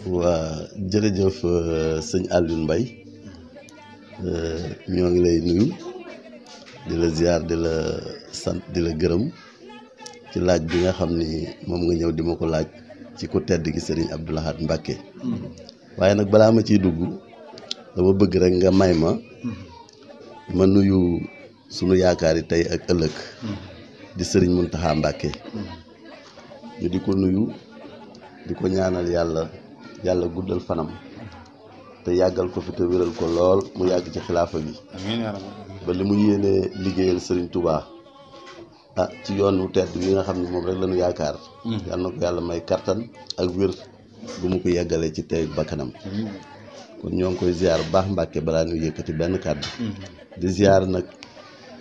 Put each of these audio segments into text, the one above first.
waa jërëjëf sëñ Alioune Mbaye ñoo ngi lay nuyu di la ziar di la sant di la gërëm ci laaj bi nga xam ni moom nga ñëw di ma ko laaj ci ku tedd gi Serigne Abdou Lahad Mbacké waaye nag balaa ma ciy dugg dama bëgg rek nga may ma nuyu sunu yaakaar yi tey ak ëllëg di Serigne Mountakha Mbacké ñu di ko nuyu di ko ñaanal yàlla guddal fanam te yàggal ko fi te wéral ko lool mu yàgg ci xilaafa gi ba li mu yéenee liggéeyal Serigne Touba ci yoon wu tedd bi nga xam ne moom rek lañu yaakaar yal na ko yàlla may kattan ak wér bu mu ko yeggalee ci tey bakkanam kon ñoo ngi koy ziar bu baax Mbàkke balaa ñu yëkkati benn kàddu di ziar nag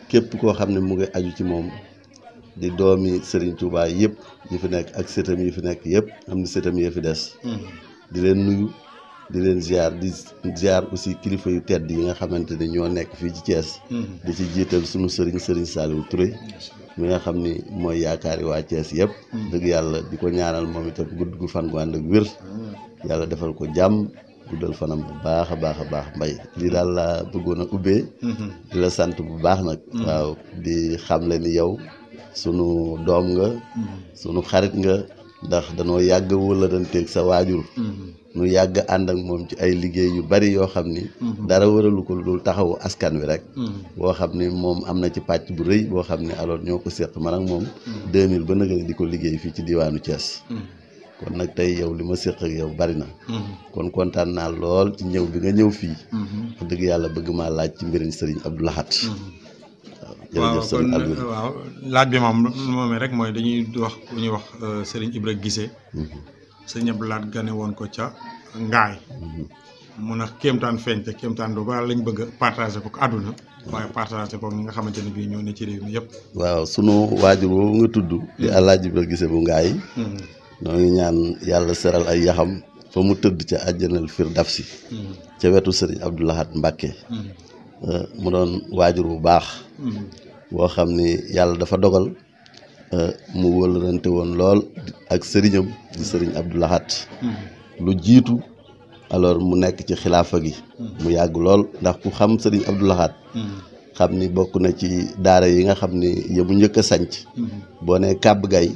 képp koo xam ne mu ngi aju ci moom di doomi Serigne Touba yëpp yi fi nekk ak sëtam yi fi nekk yëpp am na sëtam yi fi des di leen nuyu di leen ziar di ziar aussi kilifa yu tedd yi nga xamante ne ñoo nekk fii ci Thiès di ci jiital sunu Serigne Saliou Touré mi nga xam ni mooy yaakaari waa Thiès yëpp dëgg yàlla di ko ñaanal moom itam gudd gu fan gu ànd ak wér yàlla defal ko jàmm guddal fanam bu baax a baax a baax Mbay lii daal laa bëggoon a ubbee di la sant bu baax nag waaw di xamle ni yow sunu doom nga sunu xarit nga ndax danoo yàgg wëlaranteeg sa waajur nu yàgg ànd ak moom ci ay liggéey yu bari yoo xam ni dara wëralu ko lu taxawu askan wi rek boo xam ni moom am na ci pàcc bu rëy boo xam ni alors ñoo ko séq man ak moom 2000 ba nag di ko liggéey fii ci diwaanu Thiès kon nag tey yow li ma séq ak yow bari na kon kontaan naa lool ci ñëw bi nga ñëw fii wax dëgg yàlla bëgg maa laaj ci mbiriñ Serigne Abdou Lahad waaw kon waaw laaj bi moom rek mooy dañuy wax bu ñuy wax Serigne Ibra Guissé Serigne Abdou Lahad gane woon ko ca Ngaay mun a kéemtaan feeñ te kéemtaan doo ba lañ bëgg a partagé ko àdduna waaye partagé ko ñi nga xamante ne bii ñoo ne ci réew mi yëpp. waaw sunu waajur woowu nga tudd di Alaaji Ibra Guissé bu Ngaay ñoo ngi ñaan yàlla seral ay yaxam fa mu tëdd ca àjjanal firdawsi ca wetu Serigne Abdou Lahad Mbacké mu doon waajur bu baax boo xam ni yàlla dafa dogal mu wëlërante woon lool ak sëriñam di Serigne Abdou Lahad lu jiitu alors mu nekk ci xilaafa gi mu yàgg lool ndax ku xam Serigne Abdou Lahad xam ni bokk na ci daara yi nga xam ni yëmu njëkk a sanc boo nee kàbb gay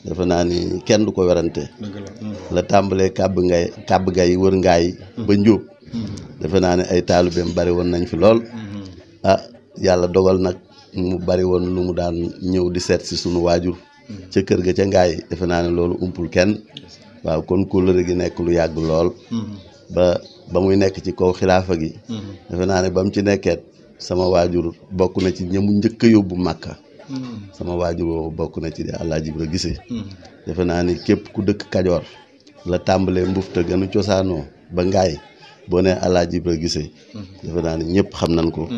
defe naa ni kenn du ko werante la tàmbalee kàbb gay wër ngaay ba njóob defe naa ne ay taalibeem bari woon nañ fi lool yàlla dogal nag mu bari woon lu mu daan ñëw di seet si sunu waajur ca kër ga ca ngaay defe naa ne loolu umpul kenn waaw kon kóllëre gi nekk lu yàgg lool ba muy nekk ci kaw xilaafa gi defe naa ne ba mu ci nekkeet sama waajur bokk na ci ñëmu njëkk a yóbbu Màkka sama waajur woowu bokk na ci di Alaaji Ibra Guissé defe naa ni képp ku dëkk Kajoor la tàmbalee mbufta gënu cosaanoo ba ngaay boo nee Alaaji Ibra Guissé defe naa ni ñëpp xam nañ ko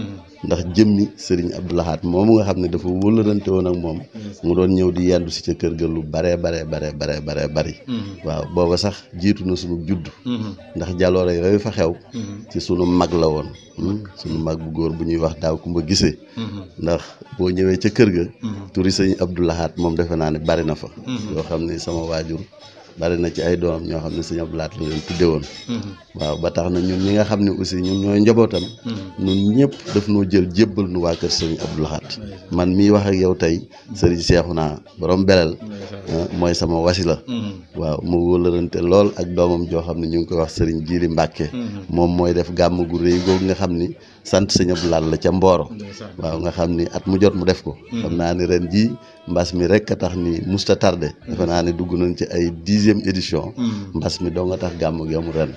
ndax jëmmi Serigne Abdou Lahad moomu nga xam ne dafa wëlërante woon ak moom mu doon ñëw di yendu si ca kër ga lu bare bari waaw booba sax jiitu na sunu judd ndax jaloore yooyu fa xew ci sunu mag la woon sunu mag bu góor bu ñuy wax Daaw Kumba Guissé ndax boo ñëwee ca kër ga turi Serigne Abdou Lahad moom defe naa ne bari na fa yoo xam ne sama waajur bari na ci ay doom ñoo xam ne Serigne Abdou Lahad la leen tudde woon waaw ba tax na ñun ñi nga xam ne aussi ñun ñooy njabootam ñun ñëpp daf noo jël jébbal nu waa kër Serigne Abdou Lahad man mii wax ak yow tey Serigne Cheikhouna borom belel mooy sama wasila waaw mu wóolarante lool ak doomam joo xam ne ñu ngi koy wax Serigne Jili Mbacké moom mooy def gàmm gu rëy googu nga xam ni sant Serigne Abdou Lahad la ca Mboro waaw nga xam ni at mu jot mu def ko xam naa ni ren jii mbas mi rek a tax ni musta tardé defe naa ne dugg nañ ci ay 10e édition mbas mi doo nga tax gàmm gi amul ren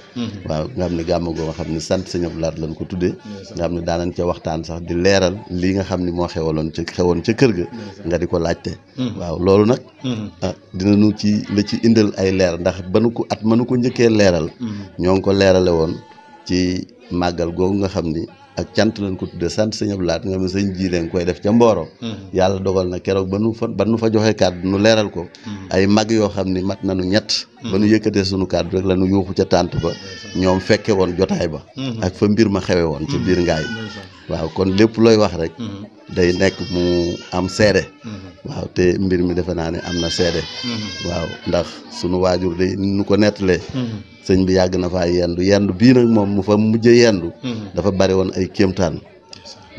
waaw nga xam ne gàmm goo nga xam ne sant Serigne Abdou Lahad lañ ko tuddee nga xam ne daanañ ca waxtaan sax di leeral lii nga xam ni moo xewoon ca kër ga nga di ko laajte waaw loolu nag dinañu ci la ci indal ay leer ndax mënu ko njëkkee leeral ñoo ngi ko leerale woon ci màggal googu nga xam ni ak cant lañ ko tuddee sant Serigne Abdou Lahad nga xam ne sëñ ji leen koy def ca Mboro yàlla dogal na keroog ba nu fa joxe kàddu nu leeral ko ay mag yoo xam ni mat nañu ñett ba nu yëkkatee sunu kàddu rek la nu yuuxu ca tànt ba ñoom fekke woon jotaay ba ak fa mbir ma xewe woon ci biir ngaay waaw kon lépp looy wax rek day nekk mu am seede waaw te mbir mi defe naa ne am na seede waaw ndax sunu waajur de nu ko nettalee sëñ bi yàgg na faa yendu bii nag moom mu fa mujj yendu dafa bari woon ay kéemtaan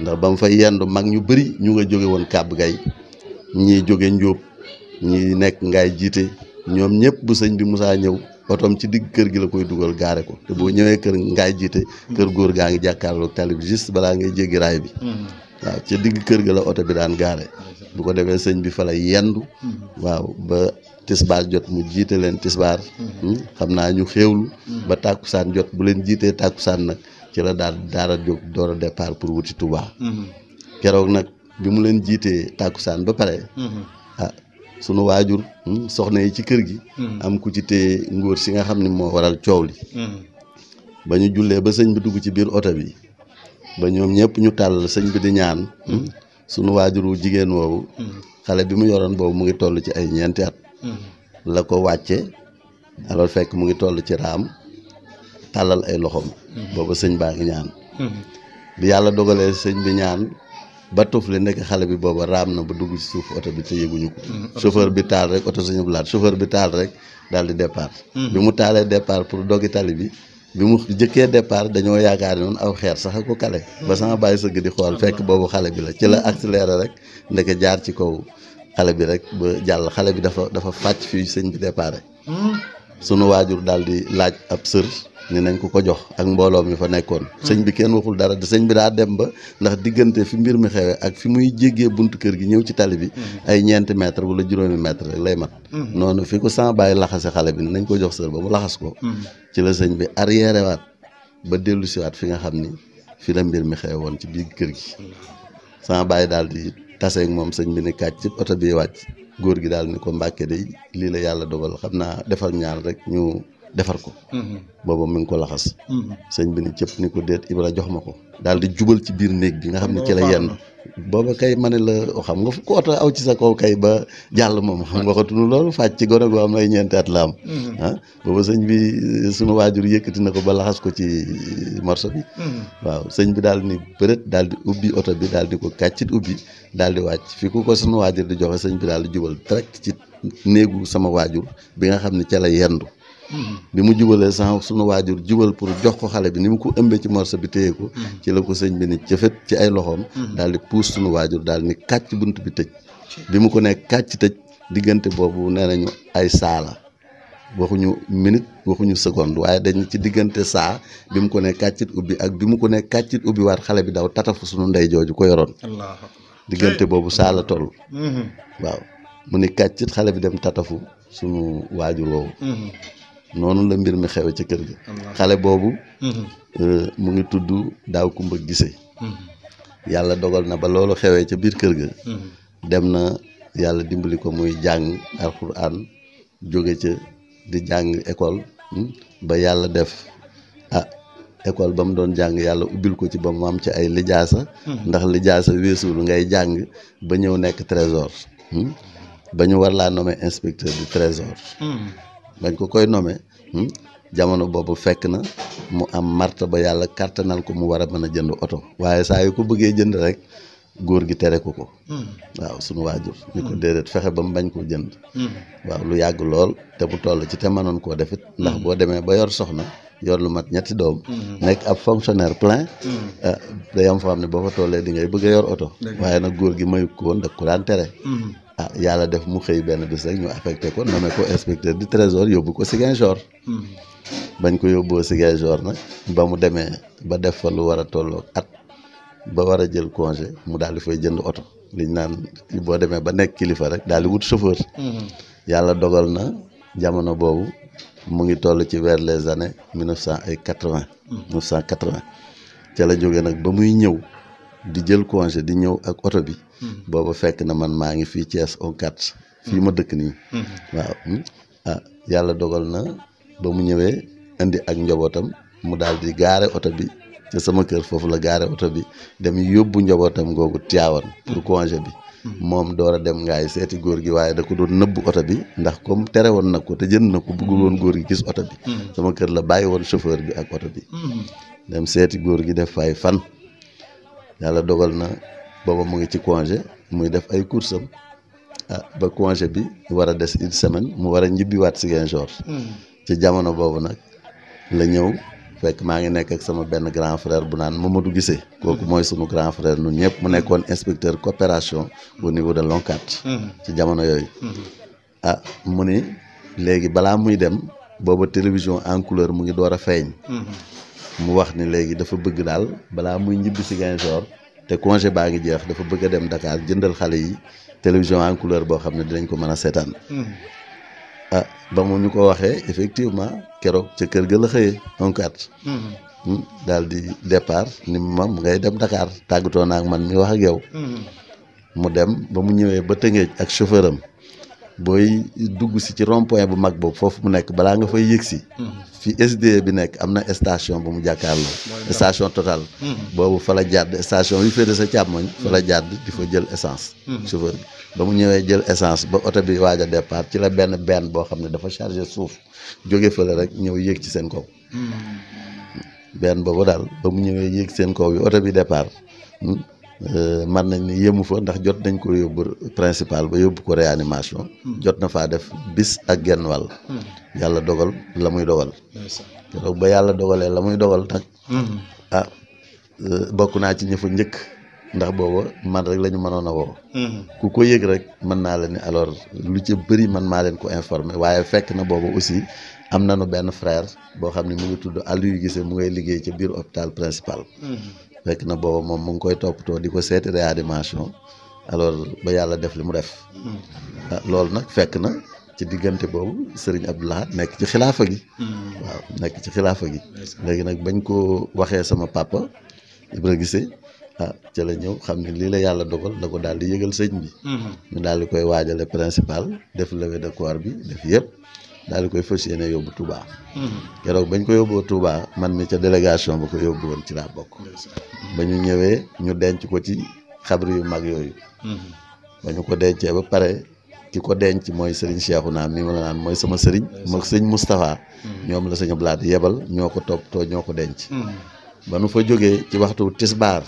ndax ba mu fay yendu mag ñu bëri ñu nga jóge woon kàbb gay ñii jóge njóob ñi nekk ngaay jiite ñoom ñëpp bu sëñ bi musaa ñëw otoom ci digg kër gi la koy dugal gaare ko te boo ñëwee kër ngaay jiite kër góor gaa ngi jàkkaarloog tali bi juste balaa ngay jéggi raay bi waaw ca digg kër ga la oto bi daan gaare bu ko defee sëñ bi fa la yendu waaw ba tisbaar jot mu jiite leen tisbaar xam naa ñu xéewlu ba tàkkusaan jot bu leen jiitee tàkkusaan nag ci la daara jóg door a départ pour wuti Touba keroog nag bi mu leen jiitee tàkkusaan ba pare sunu waajur soxna yi ci kër gi am ku ci téye ngóor si nga xam ne moo waral coow li ba ñu jullee ba sëñ bi dugg ci biir oto bi ba ñoom ñëpp ñu tàll sëñ bi di ñaan sunu waajuru jigéen woowu xale bi mu yoroon boobu mu ngi toll ci ay 4 at la ko wàcce alors fekk mu ngi toll ci raam tàllal ay loxoom booba sëñ baa ngi ñaan bi yàlla dogalee sëñ bi ñaan ba tufli nekk xale bi booba raam na ba dugg ci suuf oto bi te yëguñu ko chauffeur bi taal rek oto Sëñ Abdou Lahad chauffeur bi taal rek daal di départ bi mu taalee départ pour doggi tali bi mu jëkkee départ dañoo yaakaar ne noonu aw xeer sax a ko kale ba sama bàyyi sëgg di xool fekk boobu xale bi la ci la accéléré rek ndeke jaar ci kaw xale bi rek ba jàll xale bi dafa fàcc fii sëñ bi départ sunu waajur daal di laaj ab sër ni nañ ko jox ak mbooloo mi fa nekkoon sëñ bi kenn waxul dara de sëñ bi daa dem ba ndax diggante fi mbir mi xewe ak fi muy jéggee buntu kër gi ñëw ci tali bi ay 4 mètres wala juróomi mètre rek lay mat noonu fi ko sama bàyyi laxase xale bi nañ ko jox sër ba mu laxas ko ci la sëñ bi arrière waat ba dellu siwaat fi nga xam ni fi la mbir mi xewe woon ci biir kër gi sama bàyyi daal di taseeg moom sëñ bi ni kàcc ci oto bi wàcc góor gi daal ni ko Mbàkke de lii la yàlla dogal xam naa defal ñaan rek ñu defar ko booba mi ngi ko laxas sëñ bi ni cëpp ni ko déet Ibra jox ma ko daal di jubal ci biir néeg bi nga xam ne ci la yenn booba kay ma ne la xam nga fu ko oto aw ci sa kaw kay ba jàll moom xam nga waxatuñu loolu fàcc ci gone goo am ay 4 at la am booba sëñ bi sunu waajur yëkkati na ko ba laxas ko ci morso bi waaw sëñ bi daal ni bërët daal di ubbi oto bi daal di ko kàccit ubbi daal di wàcc fi ku ko sunu waajur di joxe sëñ bi daal di jubal direct ci néegu sama waajur bi nga xam ne ca la yendu bi mu jubalee sax sunu waajur jubal pour jox ko xale bi ni mu ko ëmbee ci morso bi téye ko ci la ko sëñ bi ni cëfet ci ay loxoom daal di puus sunu waajur daal ni kàcc bunt bi tëj bi mu ko nekk kàcc tëj diggante boobu nee nañu ay saala waxuñu minute waxuñu seconde waaye dañ ci diggante saa bi mu ko ne kàccit ubbi ak bi mu ko ne kàccit ubbi waat xale bi daw tatafu sunu ndey jooju ko yoroon diggante boobu saa la toll waaw mu ni kàccit xale bi dem tatafu sunu waajur woowu noonu la mbir mi xewe ci kër gi xale boobu mu ngi tudd Daaw Kumba Gise yàlla dogal na ba loolu xewee ca biir kër ga dem na yàlla dimbali ko muy jàng alxuraan jóge ca di jàng école ba yàlla def école ba mu doon jàng yàlla ubbil ko ci ba mu am ci ay lijaasa ndax lijaasa weesuul ngay jàng ba ñëw nekk trésor ba ñu war laa nommé inspecteur du trésor bañ ko koy nommé jamono boobu fekk na mu am marta ba yàlla kàttanal ko mu war a mën a jënd oto waaye saa yu ko bëggee jënd rek góor gi tere ko waaw sunu waajur ni ko déedéet fexe ba mu bañ koo jënd waaw lu yàgg lool te mu toll ci te mënoon koo defit ndax boo demee ba yor soxna yor lu mat 2 doom nekk ab fonctionnaire plein day am foo xam ne boo fa tollee di ngay bëgg a yor oto waaye nag góor gi mayu ko woon da ko daan tere yàlla def mu xëy benn bis rek ñu affecté ko nommé ko inspecteur du trésor yóbbu ko Ziguinchor bañ ko yóbboo Ziguinchor nag ba mu demee ba def fa lu war a tolloo at ba war a jël congé mu daal di fay jënd oto liñ naan boo demee ba nekk kilifa rek daal di wut chauffeur yàlla dogal na jamono boobu mu ngi toll ci vers les années 1980 ca la jóge nag ba muy ñëw di jël congé di ñëw ak oto bi booba fekk na man maa ngi fii Thiès au 4 fii ma dëkk nii waaw yàlla dogal na ba mu ñëwee indi ak njabootam mu daal di gaare oto bi ca sama kër foofu la gaare oto bi dem yóbbu njabootam googu Tiwaawan pour congé bi moom door a dem ngaay seeti góor gi waaye da ko doon nëbb oto bi ndax comme tere woon na ko te jënd na ko bëggul woon góor gi gis oto bi sama kër la bàyyi woon chauffeur bi ak oto bi dem seeti góor gi def fay fan yàlla dogal na booba mu ngi ci congé muy def ay course am ba congé bi war a des une semaine mu war a ñibbiwaat Ziguinchor ci jamono boobu nag la ñëw fekk maa ngi nekk ak sama benn grand frère bu naan Mamadou Guissé kooku mooy sunu grand frère ñun ñëpp mu nekkoon inspecteur coopération au niveau de l'ONCAD ci jamono yooyu mu ni léegi balaa muy dem booba télévision en couleur mu ngi door a feeñ mu wax ni léegi dafa bëgg daal balaa muy ñibbi Ziguinchor te congé baa ngi jeex dafa bëgg a dem Dakar jëndal xale yi télévision en couleur boo xam ne dinañ ko mën a seetaan ba mu ñu ko waxee effectivement keroog ca kër ga la xëyee ONCAD daal di départ ni ma mu ngay dem Dakar tàggatoo naa ak man mi wax ak yow mu dem ba mu ñëwee ba Tëngéej ak chauffeur am booy dugg si ci rond-point bu mag boobu foofu mu nekk balaa nga fay yëg si fi SDE bi nekk am na station bu mu jàkkaarloo station Total boobu fa la jàdd station bi féete sa càmmoñ fa la jàdd di fa jël essence chauffeur bi ba mu ñëwee jël essence ba oto bi waaj a départ ci la benn boo xam ne dafa chargé suuf jóge fële rek ñëw yéeg ci seen kaw benn boobu daal ba mu ñëwee yéeg seen kaw bi oto bi départ man nañ ni yëmu fa ndax jot nañ ko yóbbu principal ba yóbbu ko réanimation jot na faa def bis ak genn wàll yàlla dogal la muy dogal keroog ba yàlla dogalee la muy dogal nag bokk naa ci ñë fa njëkk ndax booba man rek la ñu mënoon a woo ku ko yëg rek mën naa la ni alors lu ci bëri man maa leen ko informé waaye fekk na booba aussi am nañu benn frère boo xam ne mu ngi tudd Aliou Guissé mu ngay liggéey ca biir hôpital principal fekk na booba moom mu ngi koy toppatoo di ko seeti réanimation alors ba yàlla def li mu def loolu nag fekk na ci diggante boobu Serigne Abdou Lahad nekk ci xilaafa gi waaw nekk ci xilaafa gi léegi nag bañ ko waxee sama papa Ibra Guissé ca la ñëw xam ne lii la yàlla dogal da ko daal di yëgal sëñ bi ñu daal di koy waajale principal def levée de corps bi def yëpp daal di koy fas yéene yóbbu Touba keroog bañ ko yóbboo Touba man mi ca délégation ba ko yóbbu woon ci laa bokk ba ñu ñëwee ñu denc ko ci xabri yu mag yooyu ba ñu ko dencee ba pare ki ko denc mooy Serigne Cheikhouna mi ma la naan mooy sama sëriñ moom sëñ Moustapha ñoom la sëñ Blaat yebal ñoo ko toppatoo ñoo ko denc ba nu fa jógee ci waxtu tisbaar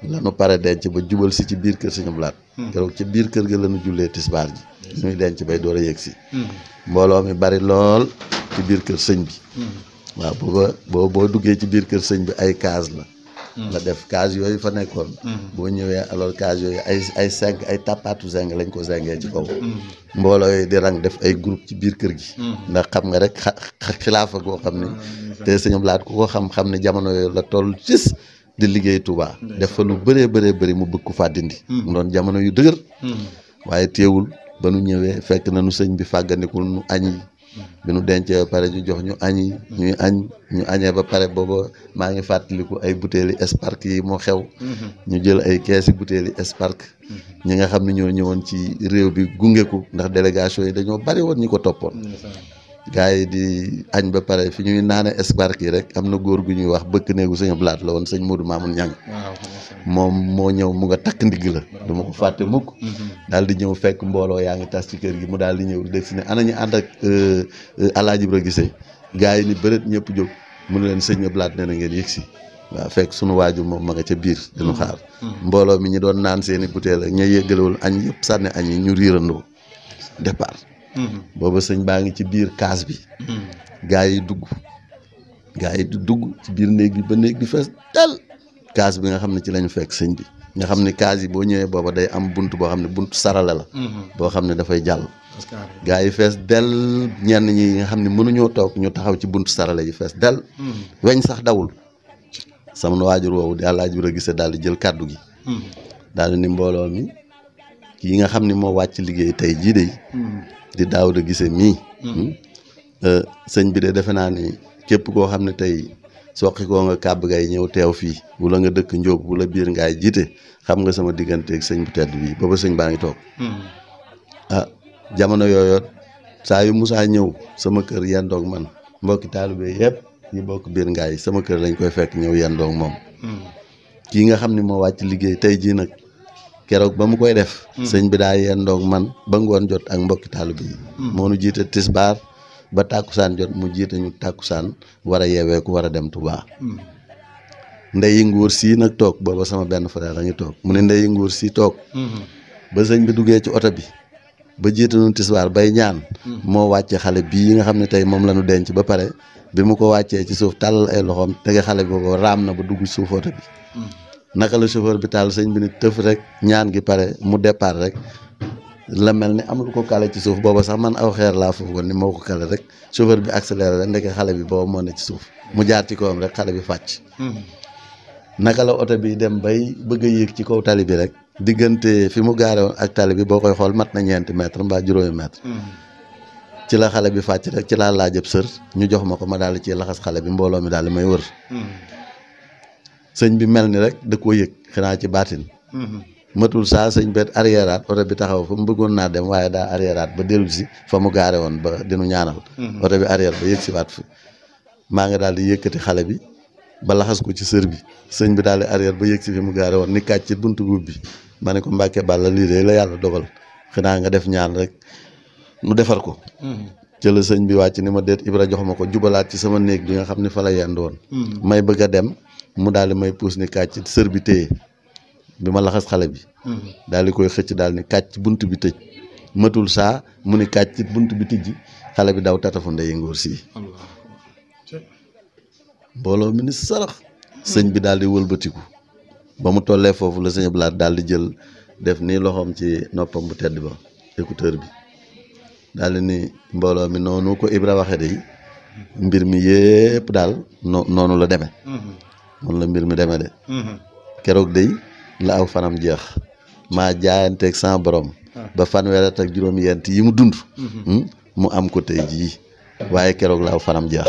la nu pare denc ba jubal si ci biir kër sëñ Blaat keroog ci biir kër ga la nu jullee tisbaar ji ñuy denc bay door a yëg si mbooloo mi bari lool ci biir kër sëñ bi waaw booba boo duggee ci biir kër sëñ bi ay case la def case yooyu fa nekkoon boo ñëwee alors case yooyu ay seng ay tappaatu seng lañ ko sengee ci kaw mbooloo yooyu di rang def ay groupe ci biir kër gi ndax xam nga rek xilaafa goo xam ne te sëñ Blaat ku ko xam ne jamono yooyu la toll cis di liggéey Touba def fa lu bëree bëri mu bëgg ko faa dindi mu doon jamono yu dëgër waaye teewul ba nu ñëwee fekk na nu sëñ bi fàggandikul nu añ yi bi nu dencee ba pare ñu jox ñu añ yi ñuy añ ñu añee ba pare booba maa ngi fàttaliku ay butéeli Spark yi moo xew ñu jël ay keesi butéeli Spark ñi nga xam ne ñoo ñëwoon ci réew bi gungeku ndax délégation yi dañoo bari woon ñi ko toppoon gars yi di añ ba pare fi ñuy naane Spark yi rek am na góor gu ñuy wax bëkk néegu sëñ Blaat la woon sëñ Modou Mamoun Niang moom moo ñëw mu nga takk ndigg la duma ko fàtte mukk daal di ñëw fekk mbooloo yaa ngi tas ci kër gi mu daal di ñëw dégg si ne ana ñu ànd ak Alaaji Ibra Guissé gars yi ni bëreet ñëpp jóg mu ne leen sëñ Blaat nee na ngeen yëg si waaw fekk sunu waaju moom ma nga ca biir diñu xaar mbooloo mi ñu doon naan seeni butéel ak ña yëggalewul añ yëpp sànni añ yi ñu riirandoo départ booba sëñ baa ngi ci biir kaas bi gars yi di dugg ci biir néeg bi ba néeg bi fees dal kaas bi nga xam ne ci lañu fekk sëñ bi nga xam ne kaas yi boo ñëwee booba day am bunt boo xam ne bunt sarale la boo xam ne dafay jàll gars yi fees del ñenn ñi nga xam ne mënuñoo toog ñu taxaw ci bunt sarale yi fees del weñ sax dawul sama waajur woowu di Alaaji Ibra Guissé daal di jël kàddu gi daal di ni mbooloo mi kii nga xam ne moo wàcc liggéey tey jii de di Daouda Guissé mii sëñ bi de defe naa ni képp koo xam ne tey soqi koo nga kàbb gay ñëw teew fii wala nga dëkk Njóob wala biir ngaay jiite xam nga sama digganteeg sëñ bu tedd bii booba sëñ baa ngi toog jamono yooyu saa yu musaa ñëw sama kër yendoog man mbokki taalibe yëpp ñu bokk biir ngaay sama kër lañ koy fekk ñëw yendoog moom kii nga xam ne moo wàcc liggéey tey jii nag keroog ba mu koy def sëñ bi daa yendoog man ba ngoon jot ak mbokki taalibe yi moo nu jiite tisbaar ba tàkkusaan jot mu jiite ñu tàkkusaan war a yeeweeku war a dem Touba ndeyi nguur sii nag toog booba sama benn frère a ngi toog mu ne ndeyi nguur sii toog ba sëñ bi duggee ci oto bi ba jiite ñu tisbaar bay ñaan moo wàcce xale bii nga xam ne tey moom la ñu denc ba pare bi mu ko wàccee ci suuf tàllal ay loxoom tege xale bi ko raam na ba dugg ci suuf oto bi naka la chauffeur bi taal sëñ bi ni tëf rek ñaan gi pare mu départ rek la mel ni am lu ko kale ci suuf booba sax man aw xeer laa foofu woon ni moo ko kale rek chauffeur bi accéléré rek ndeke xale bi booba moo ne ci suuf mu jaar ci kawam rek xale bi fàcc naka la oto bi dem bay bëgg a yéeg ci kaw tali bi rek diggante fi mu gaare woon ak tali bi boo koy xool mat na 4 mètre mbaa juróomi mètre ci la xale bi fàcc rek ci laa laajëb sër ñu jox ma ko ma daal di ci laxas xale bi mbooloo mi daal di may wër sëñ bi mel ni rek da koo yëg xanaa ci baatin matul saa sëñ bet arriéraat oto bi taxaw fa mu bëggoon naa dem waaye daa arriéraat ba dellu si fa mu gaare woon ba dinu ñaanal oto bi arrière ba yëg si waat fi maa nga daal di yëkkati xale bi ba laxas ko ci sër bi sëñ bi daal di arrière ba yëg si fi mu gaare woon ni kàcc ci buntu guub bi ma ne ko Mbàkke Bàlla lii de la yàlla dogal xanaa nga def ñaan rek nu defar ko ci la sëñ bi wàcc ni ma déet Ibra jox ma ko jubalaat ci sama néeg bi nga xam ne fa la yend woon may bëgg a dem mu daal di may puus ni kàcc sër bi téye bi ma laxas xale bi daal di koy xëcc daal ni kàcc bunt bi tëj matul saa mu ni kàcc bunt bi tijji xale bi daw tatafu ndeyi ngóor sii mbooloo mi ni sarax sëñ bi daal di wëlbatiku ba mu tollee foofu la sëñ Blaat daal di jël def nii loxoom ci noppam bu tedd ba écouteur bi daal di ni mbooloo mi noonu ko Ibra waxe de mbir mi yépp daal noonu la demee noonu la mbir mi demee de keroog day la aw fanam jeex maa jaayanteeg sama borom ba fanweer ak juróom-yent yi mu dund mu am ko tey jii waaye keroog la aw fanam jeex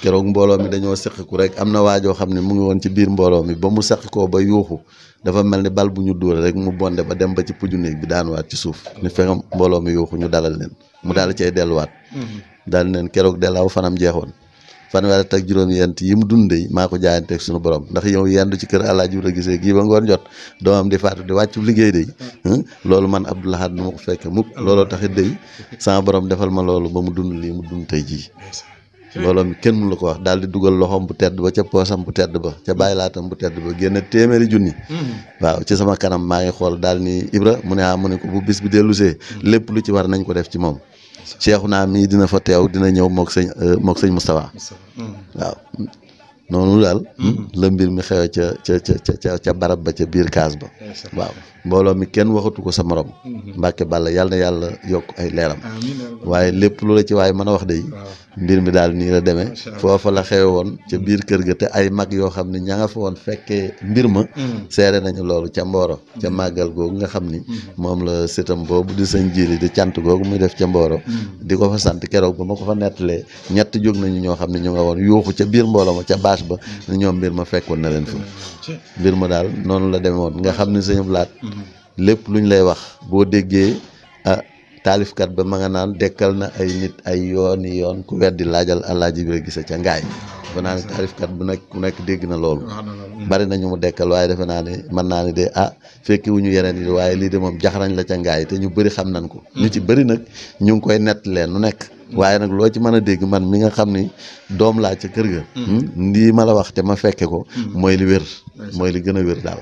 keroog mbooloo mi dañoo seqiku rek am na waajoo xam ne mu ngi woon ci biir mbooloo mi ba mu seqikoo ba yuuxu dafa mel ni bal bu ñu dóor rek mu bonde ba dem ba ci puju néeg bi daanuwaat ci suuf ni fexe mbooloo mi yuuxu ñu dalal leen mu daal cay delluwaat daal leen keroog de la aw fanam jeexoon fanweer ak juróom-yent yi mu dundee maa ko jaayanteeg suñu borom ndax yow yendu ci kër Alaaji Ibra Gisee gii ba ngoon jot doomam di faatu di wàccu liggéey day loolu man Abdou Lahad du ma ko fekke mukk looloo taxit day sama borom defal ma loolu ba mu dund lii mu dund tey jii mbooloo mi kenn mënu la ko wax daal di dugal loxoom bu tedd ba ca poosam bu tedd ba ca bàyyi laatam bu tedd ba génn téeméeri junni waaw ci sama kanam maa ngi xool daal ni Ibra mu ne mu ne ko bu bis bi dellusee lépp lu ci war nañ ko def ci moom Cheikhouna mii dina fa teew dina ñëw mook sëñ Moustapha waaw noonu daal la mbir mi xewe ca barab ba ca biir kaas ba waaw mbooloo mi kenn waxatu ko sa morom Mbàkke Bàlla yàlla na yàlla yokk ay leeram waaye lépp lu la ci waaye mën a wax de mbir mi daal nii la demee foofa la xewe woon ca biir kër ga te ay mag yoo xam ne ña nga fa woon fekkee mbir ma seere nañu loolu ca Mboro ca màggal googu nga xam ni moom la sëtam boobu di sëñ Jili di cant googu muy def ca Mboro di ko fa sant keroog ba ma ko fa nettalee ñett jóg nañu ñoo xam ne ñu nga woon yuuxu ca biir mbooloo ma ca bâche ba ñoom mbir ma fekkoon na leen fa mbir ma daal noonu la demee woon nga xam ne sëñ Blaat lépp luñ lay wax boo déggee taalifkat ba ma nga naan dekkal na ay nit ay yooni yoon ku weddi laajal Alaaji Ibra Gisee ca ngaay defe naa ne taalifkat bu nekk ku nekk dégg na loolu bari nañu mu dekkal waaye defe naa ne mën naa ne de fekki wuñu yeneen yi waaye lii de moom jaxarañ la ca ngaay te ñu bëri xam nañ ko ñu ci bëri nag ñu ngi koy nett leen nu nekk waaye nag loo ci mën a dégg man mi nga xam ni doom laa ca kër ga lii ma la wax te ma fekke ko mooy li wér mooy li gën a wér daal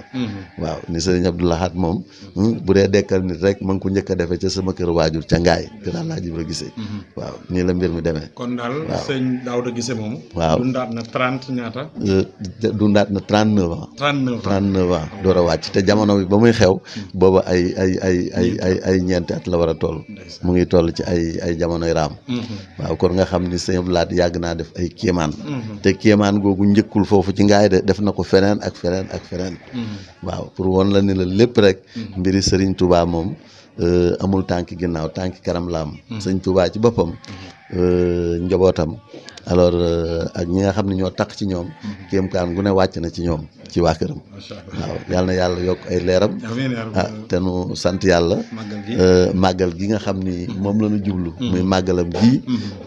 waaw ni sëriñ Abdou Lahad moom bu dee dekkal nit rek ma ngi ko njëkk a defee ca sama kër waajur ca ngaay kër Alaaji Ibra Gisee waaw nii la mbir mi demee kon daal sëñ Daouda Gisee moom waaw dundaat na 30 ñaata dundaat na 39 ans 39 ans door a wàcc te jamono bi ba muy xew booba ay ñeenti at la war a toll mu ngi toll ci ay jamonoy raam waaw kon nga xam ni sëñ Abdou Lahad yàgg naa def ay kéemaan te kéemaan googu njëkkul foofu ci ngaay de def na ko feneen ak feneen ak feneen waaw pour woon la ni la lépp rek mbiri Sëriñ Touba moom amul tànki ginnaaw tànki kanam la am sëñ Touba ci boppam njabootam alors ak ñi nga xam ne ñoo tax ci ñoom kéemtaan gu ne wàcc na ci ñoom ci waa këram waaw yal na yàlla yokk ay leeram te nu sant yàlla màggal gi nga xam ni moom la ñu jublu muy màggalam gi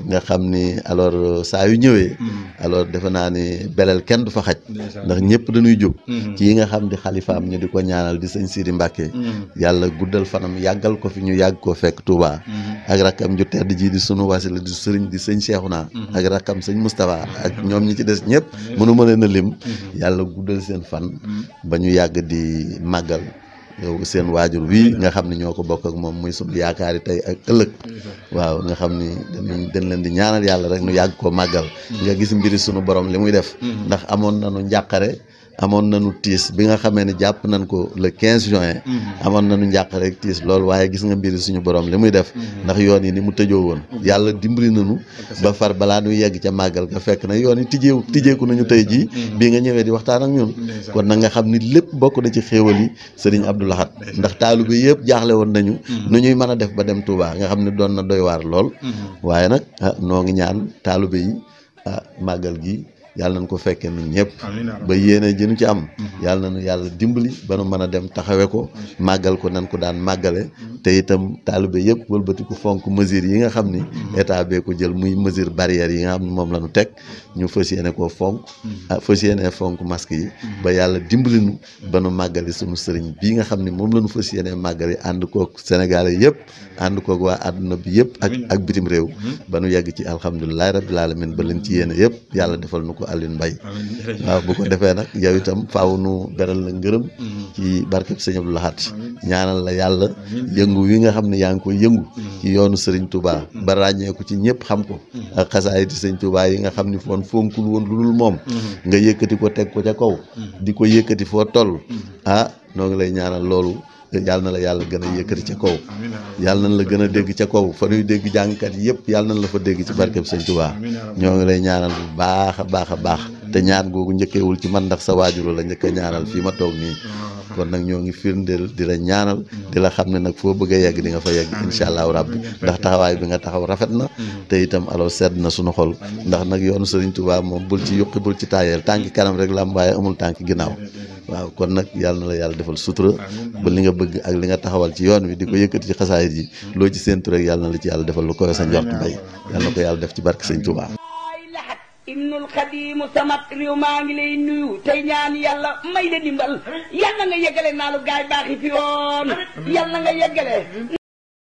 nga xam ni alors saa yu ñëwee alors defe naa ni beleel kenn du fa xaj ndax ñëpp dañuy jóg ci yi nga xam di xalifaam ñu di ko ñaanal di sëñ Sidi Mbàkke yàlla guddal fanam yàggal ko fi ñu yàgg koo fekk Touba ak rakkam ju tedd ji di sunu wasila di sëriñ di sëñ Cheikhouna ak rakkam sëñ Moustapha ak ñoom ñi ci des ñëpp mënu ma leen a lim yàlla guddal seen fan ba ñu yàgg di màggal yow seen waajur wi nga xam ne ñoo ko bokk ak moom muy sunu yaakaari tey ak ëllëg waaw nga xam ni dañ leen di ñaanal yàlla rek nu yàgg koo màggal nga gis mbiri sunu borom li muy def ndax amoon nañu njàqare amoon nañu tiis bi nga xamee ne jàpp nañ ko le 15 juin amoon nañu njàqare ak tiis loolu waaye gis nga mbiri suñu borom li muy def ndax yoon yi ni mu tëjoo woon yàlla dimbali nañu ba far balaa ñuy yegg ca màggal nga fekk na yoon yi tijjeeku nañu tey jii bii nga ñëwee di waxtaan ak ñun kon nag nga xam ni lépp bokk na ci xéewal yi sëriñ Abdou Lahad ndax taalibe yëpp jaaxle woon nañu nu ñuy mën a def ba dem Touba nga xam ne doon na doy waar lool waaye nag noo ngi ñaan taalibe yi màggal gi yàlla nañ ko fekkee ñun ñëpp ba yéene jënu ci am yàlla nañu yàlla dimbali ba nu mën a dem taxawe ko màggal ko nan ko daan màggale te itam taalibe yëpp wëlbati ko fonk mesures yi nga xam ni état bee ko jël muy mesure barrières yi nga xam ne moom la ñu teg ñu fas yéene koo fonk fas yéene fonk masque yi ba yàlla dimbali nu ba nu màggali sunu sëriñ bii nga xam ne moom la ñu fas yéene màggali ànd koog Sénégalais yëpp ànd koog waa àdduna bi yëpp ak bitim réew ba nu yegg ci alhamdulilahi rabbil alamin ba leen ci yéene yëpp yàlla defal nu ko Alioune Mbaye waaw bu ko defee nag yow itam faaw nu beral la ngërëm ci barkeb sëñ Abdou Lahad ñaanal la yàlla yëngu wi nga xam ne yaa ngi koy yëngu ci yoonu sëriñ Touba ba ràññeeku ci ñëpp xam ko ak xasaayiti sëñ Touba yi nga xam ni foon fonkul woon lu dul moom nga yëkkati ko teg ko ca kaw di ko yëkkati foo toll noo ngi lay ñaanal loolu yàlla na la yàlla gën a yëkkati ca kaw yàlla nañ la gën a dégg ca kaw fa ñuy dégg jàngkat yëpp yàlla nañ la fa dégg ci barkeb sëñ Touba ñoo ngi lay ñaanal bu baax a baax a baax te ñaan googu njëkkeewul ci man ndax sa waajur la njëkk a ñaanal fii ma toog nii kon nag ñoo ngi firndeel di la ñaanal di la xam ne nag foo bëgg a yegg di nga fa yegg incha allahu rabbi ndax taxawaay bi nga taxaw rafet na te itam alors sedd na suñu xol ndax nag yoonu sëriñ Touba moom bul ci yuqi bul ci taayeel tànki kanam rek la am waaye amul tànki ginnaaw waaw kon nag yàlla na la yàlla defal sutura ba li nga bëgg ak li nga taxawal ci yoon wi di ko yëkkati ci xasaayit yi loo ci séentu rek yàlla na la ci yàlla defal lu koy sa njort mbay yàlla na ko yàlla def ci barke sëñ Touba. Ibnul Xadimu samat réew maa ngi lay nuyu tey ñaan yàlla may la dimbal yàlla nga yeggale naa lu gaay baax yi fi woon yàlla nga yeggale